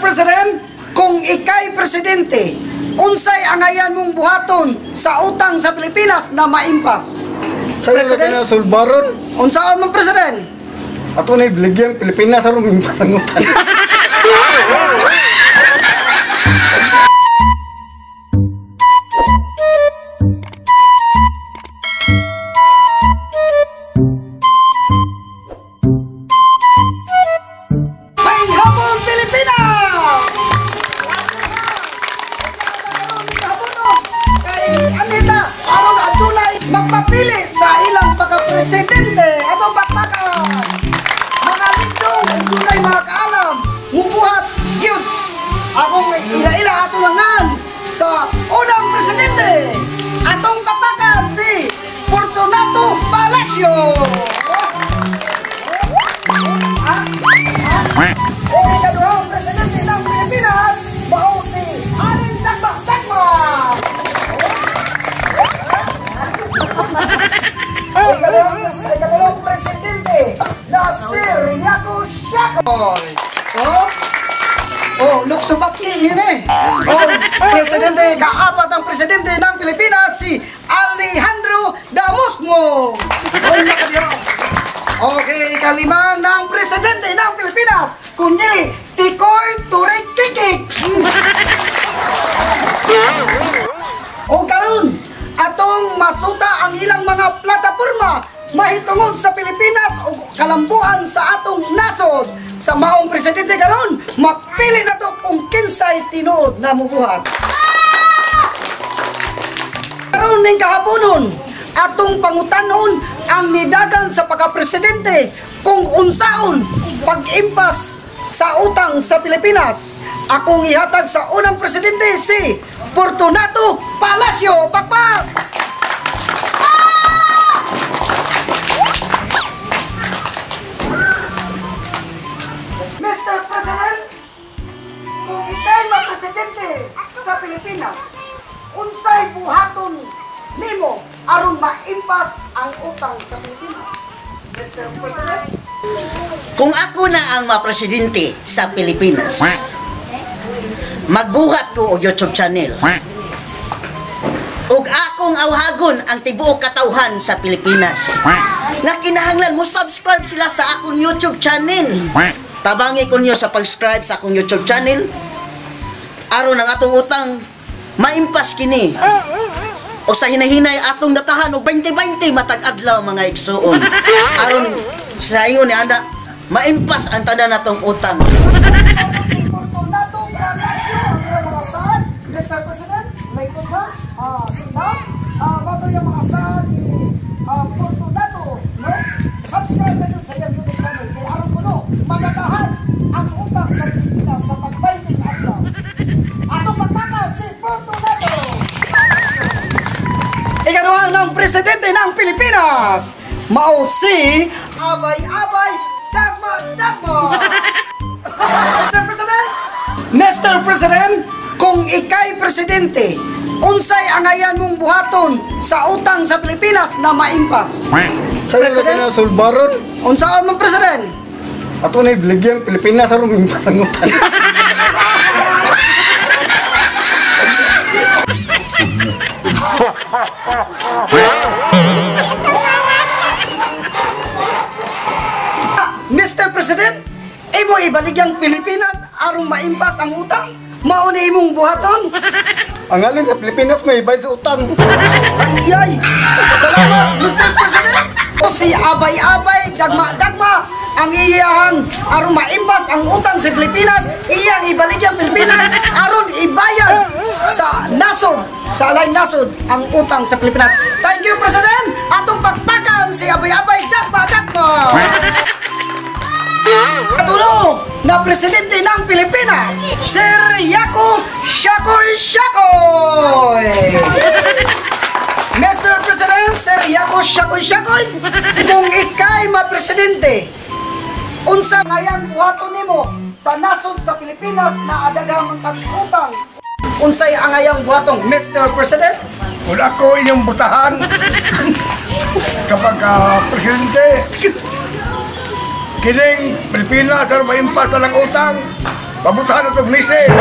President, kung ikay presidente, unsay angayan mong buhaton sa utang sa Pilipinas na maimpas? Sa President? na sulbaron. Unsaon man, President? Ato na ibligyang Pilipinas aron maimpas ang utang. Maayong Pilipinas! Kay Anita, aron adunay magpapili sa ilang pagka-presidente. Atong pakpakan! Mga lindong, adunay mga kaalam, mubuhat gyud. Akong ila-ila ato langan sa unang presidente. Atong pakpakan si Fortunato Palacio. O ikaduhang presidente ng Pilipinas, mao si Aring Dagba Dagma. O ikaduhang presidente na si Riaco Shakoy. Oh, Luksubaki yun eh. Oh, presidente, kaapat ang presidente ng Pilipinas, si Alejandro Damusmo. Oh, okay, ikalimang ng presidente ng Pilipinas, kundi Tikoy Turing Kikik. O karon, atong masuta ang ilang mga plataporma mahitungod sa Pilipinas o kalambuan sa atong nasod. Sa maong presidente karon, mapili na to kung kinsay tinuod na mubuhat. Karon ning kahaponon, atong pangutanon ang nidagan sa pagka-presidente kung unsaon pag-impas sa utang sa Pilipinas. Akong ihatag sa unang presidente si Fortunato Palacio. Pakpak! Mr. President, kung ikay ma-presidente sa Pilipinas, unsay buhaton nimo aron maimpas ang utang sa Pilipinas? Mr. President? Kung ako na ang mapresidente sa Pilipinas, magbuhat ko og YouTube channel. Ug akong awhagon ang tibuok katawhan sa Pilipinas. Nga kinahanglan mo subscribe sila sa akong YouTube channel. Tabangi ko niyo sa pag-subscribe sa akong YouTube channel. Aron ang atong utang maimpas kini. O sa hinahinay atong datahan og 20-20 matag adlaw mga igsuon. Aron sa ingon ni ana maimpas ang tanan natong utang. Fortunato Palacio ang iyang mga saan, Mr. President, may sa sinda, bato yung mga saan ni Fortunato, no? Subscribe na yun sa iyang YouTube channel kay aron kuno magatahan ang utang sa Pilipinas sa tag-20 adlaw. Atong pagpakan si Fortunato. Ikaduha ng presidente ng Pilipinas, mao si Abay-Abay Dagma Dagma. Mr. President? Mr. President, kung ikay presidente, unsay angayan mong buhaton sa utang sa Pilipinas na maimpas? Sa President? na sulbaron. Unsaon man, President? Ato na ibligyang Pilipinas aron maimpas ang utang. Mr. President, imo ibaligyang Pilipinas aron maimpas ang utang? Mao ni imong buhaton? Ang alin sa Pilipinas may bayad sa utang. Ay, salamat, Mr. President. O si Abay-Abay, Dagma-Dagma, ang iyahan aron maimpas ang utang sa Pilipinas, iyang ibaligyang Pilipinas aron ibayad sa nasod, sa alay nasod ang utang sa Pilipinas. Thank you, President. Atong pakpakan si Abay-Abay, Dagma-Dagma. Katulo na presidente ng Pilipinas, Sir Yaco Shakoy Shakoy. Mr. President, Sir Yaco Shakoy Shakoy, kung ikay ma-presidente, unsa ngayang buhaton nimo sa nasod sa Pilipinas na adagang tag-utang? Unsay angayang buhaton, Mr. President? Wala ko inyong butahan kapag presidente. Kining Pilipinas aron maimpas na ng utang, Pabutahan na itong missile.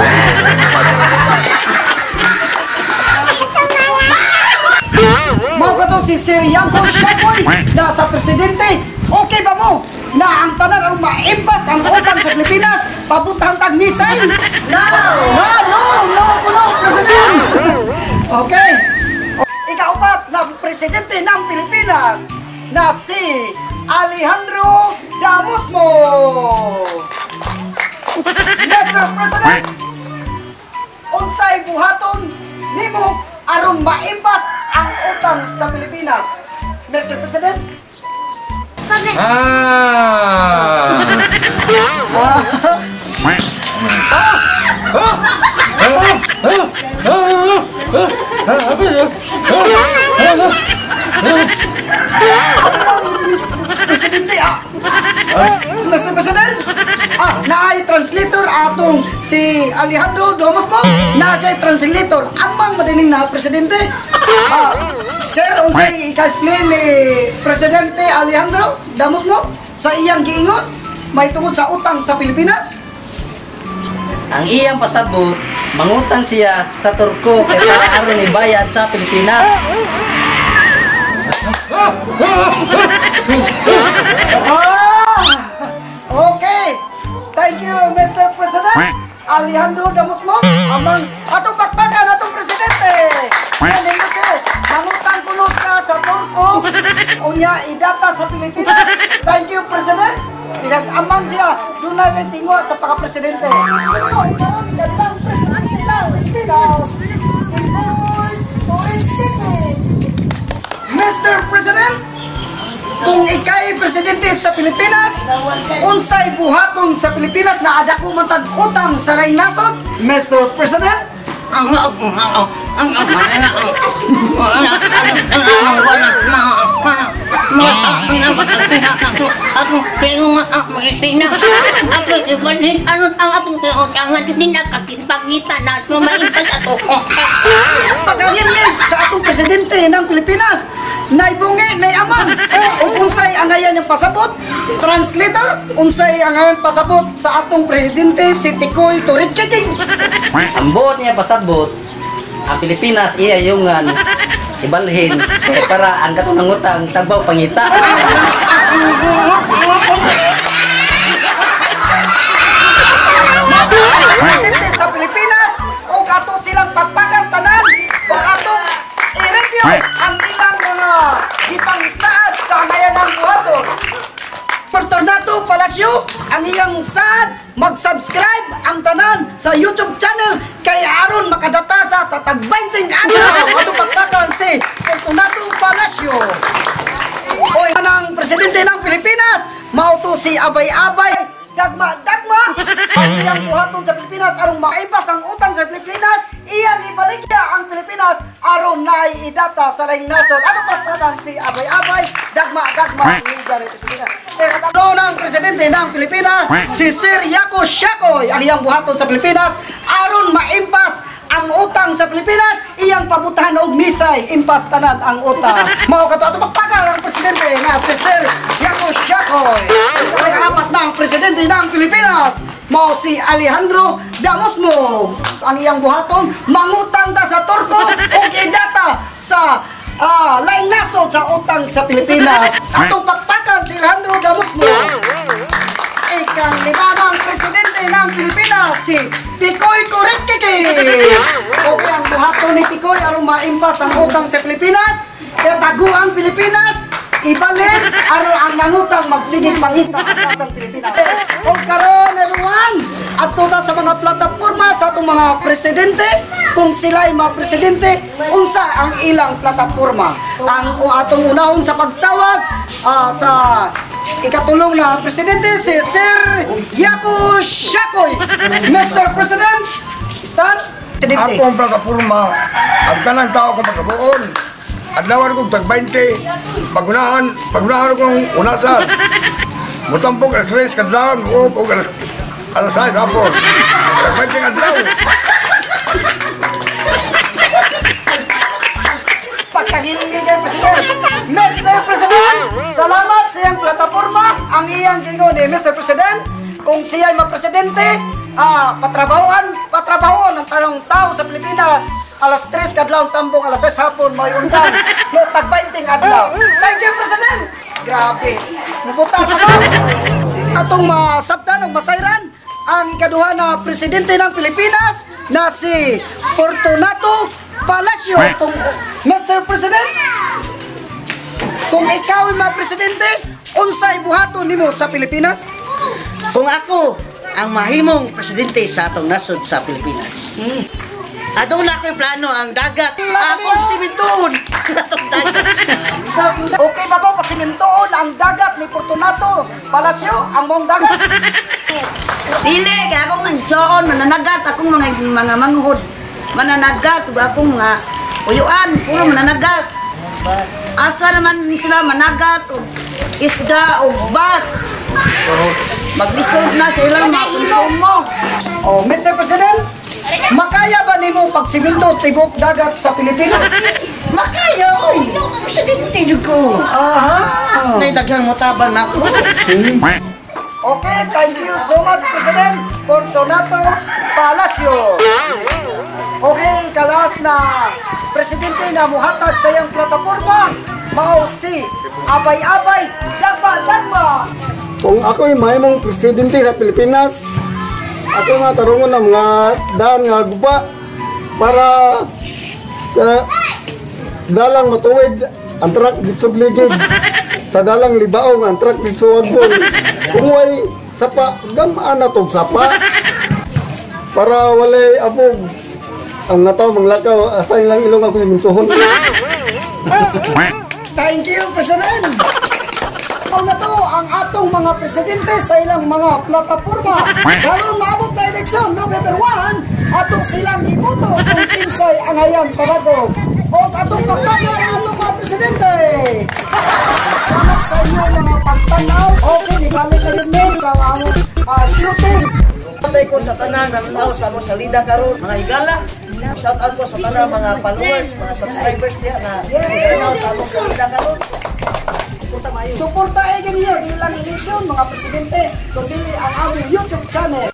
Mao ka to si Sir Yanko Shakoy na sa presidente. Okay ba mo na ang tanan ang maimpas ang utang sa Pilipinas pabutahan tag missile? No! No, no, no, no, President! Okay. Ikaupat na presidente ng Pilipinas na si Alejandro Damusmo. Mr. President, unsay buhaton nimo aron maimpas ang utang sa Pilipinas? Mr. President? Ah! Presidente, Mr. President, naay translator atong si Alejandro Domosmo, na siya translator. Amang madining na presidente. Sir, unsay ika-explain ni Presidente Alejandro Domosmo sa iyang giingon may tungod sa utang sa Pilipinas? Ang iyang pasabot, mangutang siya sa Turko kay para aron ibayad sa Pilipinas. Okay. Thank you, Mr. President Alejandro Damusmo. Amang atong pakpakan atong presidente. Mangutang kuno ka sa Turko, unya idata sa Pilipinas. Thank you, President. Bisag amang siya, doon na kay tingo sa pagka-presidente. Mr. President, kung ika'y presidente sa Pilipinas, unsay buhaton sa Pilipinas na adako man tag utang sa laing nasod? Mr. President? Pagkangilid sa atong presidente ng Pilipinas, naibungi, naiamang. O unsay angayan yung pasabot? Translator, unsay angayan pasabot sa atong presidente si Tikoy Turitkiking? Ang buot niya pasabot, ang Pilipinas iya yungan ibalhin kay para ang katong nangutang tagbaw pangita. Presidente sa Pilipinas, o ato silang pagpakan tanan, o atong i-review ang ilang mga gipangsaad sa angayan ng buhaton. Fortunato Palacio, ang iyang saad, mag-subscribe ang tanan sa YouTube channel kay aron makadata sa tatag 20 adlaw. Atong pagpakan si Fortunato Palacio. Oy, ang presidente ng Pilipinas, mao to si Abay-Abay Dagma-dagma. Ang iyang buhaton sa Pilipinas aron maimpas ang utang sa Pilipinas, iyang ibaligya ang Pilipinas aron naiidata sa laing nasod. Ano pagpakan si Abay-Abay Dagma-dagma ni Presidente. Ano ng presidente ng Pilipinas, si Sir Yako Shakoy, ang iyang buhaton sa Pilipinas aron maimpas ang utang sa Pilipinas, iyang pabutahan og missile, impas tanan ang utang. Mao kato ato magpakar ang presidente nga si Sir Yako Shakoy. Ay apat na ang presidente ng Pilipinas, mao si Alejandro Damusmo. Ang iyang buhaton, mangutang ta sa Turko ug idata sa laing nasod sa utang sa Pilipinas. Atong pakpakan si Alejandro Damusmo. Ikang lima ng presidente ng Pilipinas, si Tikoy Kuritkiki. Okay ang buhaton ni Tikoy aron maimpas ang utang sa Pilipinas. Kaya tago ang Pilipinas, ibalik aron ang nangutang magsigig pangita ang Pilipinas. O karon everyone, adto ta sa mga plataporma sa atong mga presidente. Kung sila ay mga presidente, unsa ang ilang plataporma? Ang atong unahon sa pagtawag sa ikatulong na presidente si Sir Yako Shakoy. Mr. President, stand. Presidente. Ako ang plataforma, ang tanang tao kong pagkabuon. Adlawan kong tag 20, pagunahan kong unasan. Mutampok alas 3 kadlawan, o alas 6 hapon. Tag 20 adlaw. Pagkahilingan kay President. Mr. President, salamat sa iyang plataporma. Ang iyang gingon ni Mr. President, kung siya'y mapresidente, Patrabahoan, patrabahoan ang tanong tao sa Pilipinas. Alas 3 kadlaw tambong, alas 6 hapon may undang. No, tag 20 adlaw. Thank you, President. Grabe. Mubutar pa ba? Atong masabtan og masayran ang ikaduha na presidente ng Pilipinas na si Fortunato Palacio. Kung Mr. President, kung ikaw ay mga presidente, unsay buhaton nimo sa Pilipinas? Kung ako ang mahimong presidente sa atong nasod sa Pilipinas. Aduna ako'y plano ang dagat. Akong simintuon ang atong dagat. Okay ba ba pasimintoon ang dagat ni Fortunato Palacio, ang mong dagat? Dili kay akong igsoon mananagat akong mga mga manghod. Mananagat ug akong mga uyuan, puro mananagat. Asa naman sila managat og isda og bat. Maglisod na sa ilang mga konsumo. Oh, Mr. President, makaya ba nimo pagsiminto tibok dagat sa Pilipinas? Makaya oy. Presidente jud ko. Aha. Nay daghang motabang nako. Okay, thank you so much, President Fortunato Palacio. Okay, kalas na presidente na muhatag sa iyang plataporma, mao si Abay-Abay Dagba Dagba. Kung ako'y mahimong presidente sa Pilipinas, ako nga tarungon ng mga daan nga guba para para dalang matuwid ang truck dito ligid sa dalang libaong ang truck dito agbon. Kung way sapa, gamaan na tong sapa para walay abog ang nataw manglakaw hasta ilang ilong ako simintuhon. Thank you, President! Mao na to ang atong mga presidente sa ilang mga plataporma. Karon maabot na eleksyon, November 1, atong silang iboto kung kinsay angayang pabago. O atong pagpapala ang atong mga presidente. Salamat sa inyong mga pagtanaw. Okay, ibalik na yun sa among shooting. Patay ko sa tanan nanaw sa among salida karon mga higala. Shout out ko sa tanan mga followers, mga subscribers diha na nanaw sa among salida karon. Suporta ay ninyo, di lang eleksyon, mga presidente, kundi ang aming YouTube channel.